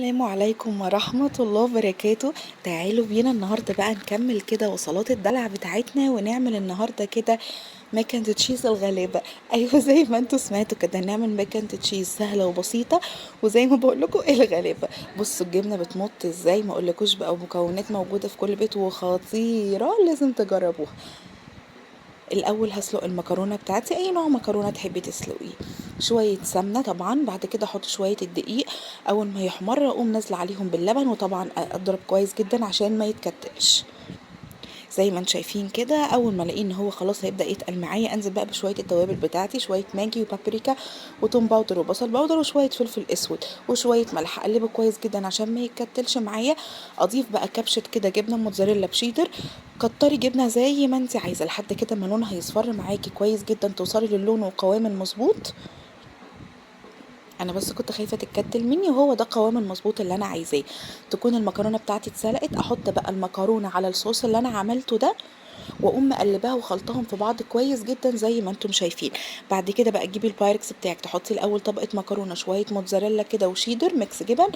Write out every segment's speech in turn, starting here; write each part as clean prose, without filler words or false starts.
السلام عليكم ورحمة الله وبركاته. تعالوا بينا النهاردة بقى نكمل كده وصلات الدلع بتاعتنا، ونعمل النهاردة كده mac and cheese الغلابة. ايوه زي ما انتوا سمعتوا كده، نعمل mac and cheese سهلة وبسيطة، وزي ما بقول لكم الغلابة. بصوا الجبنة بتمط ازاي، ما اقولكوش بقى، ومكونات موجودة في كل بيت وخطيرة، لازم تجربوها. الاول هسلق المكرونه بتاعتي، اي نوع مكرونه تحبي تسلقيه، شوية سمنه طبعا، بعد كده احط شوية الدقيق، اول ما يحمر اقوم نازله عليهم باللبن، وطبعا اضرب كويس جدا عشان ما يتكتلش. زي ما انتم شايفين كده، اول ما الاقيه ان هو خلاص هيبدا يتقل معايا، انزل بقى بشوية التوابل بتاعتي، شوية ماجي وبابريكا وتوم powder وبصل powder وشوية فلفل اسود وشوية ملح، اقلبه كويس جدا عشان ما يتكتلش معايا. اضيف بقى كبشة كده جبنه موتزاريلا بشيدر، كتري جبنه زي ما انت عايزه لحد كده ما لونها هيصفر معاكي كويس جدا، توصلي للون والقوام المظبوط. انا بس كنت خايفة تتكتل مني، وهو ده القوام المظبوط اللي انا عايزاه. تكون المكرونه بتاعتي اتسلقت، احط بقى المكرونه على الصوص اللي انا عملته ده، واقوم مقلباها وخلطهم في بعض كويس جدا زي ما انتم شايفين. بعد كده بقى تجيبي البايركس بتاعك، تحطي الاول طبقه مكرونه، شوية موتزاريلا كده وشيدر mix جبن،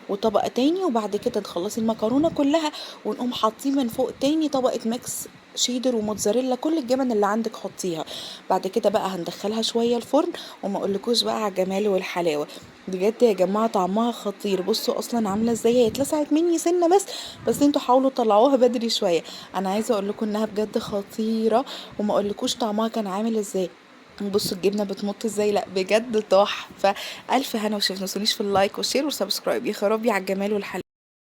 وطبقه تاني، وبعد كده تخلصي المكرونه كلها ونقوم حاطين من فوق تاني طبقه mix شيدر وموتزاريلا، كل الجبن اللي عندك حطيها. بعد كده بقى هندخلها شوية الفرن، وما اقولكوش بقى على الجمال والحلاوه، بجد يا جماعة طعمها خطير. بصوا اصلا عامله ازاي، هي اتلسعت مني سنة بس انتوا حاولوا تطلعوها بدري شوية. انا عايزه اقول لكم انها بجد خطيرة، وما اقولكوش طعمها كان عامل ازاي. بصوا الجبنة بتمط ازاي، لا بجد تحفة. الف هنا وشفا. ما تنسونيش في ال like وال share وال subscribe. يا خرابي على الجمال والحلاوه.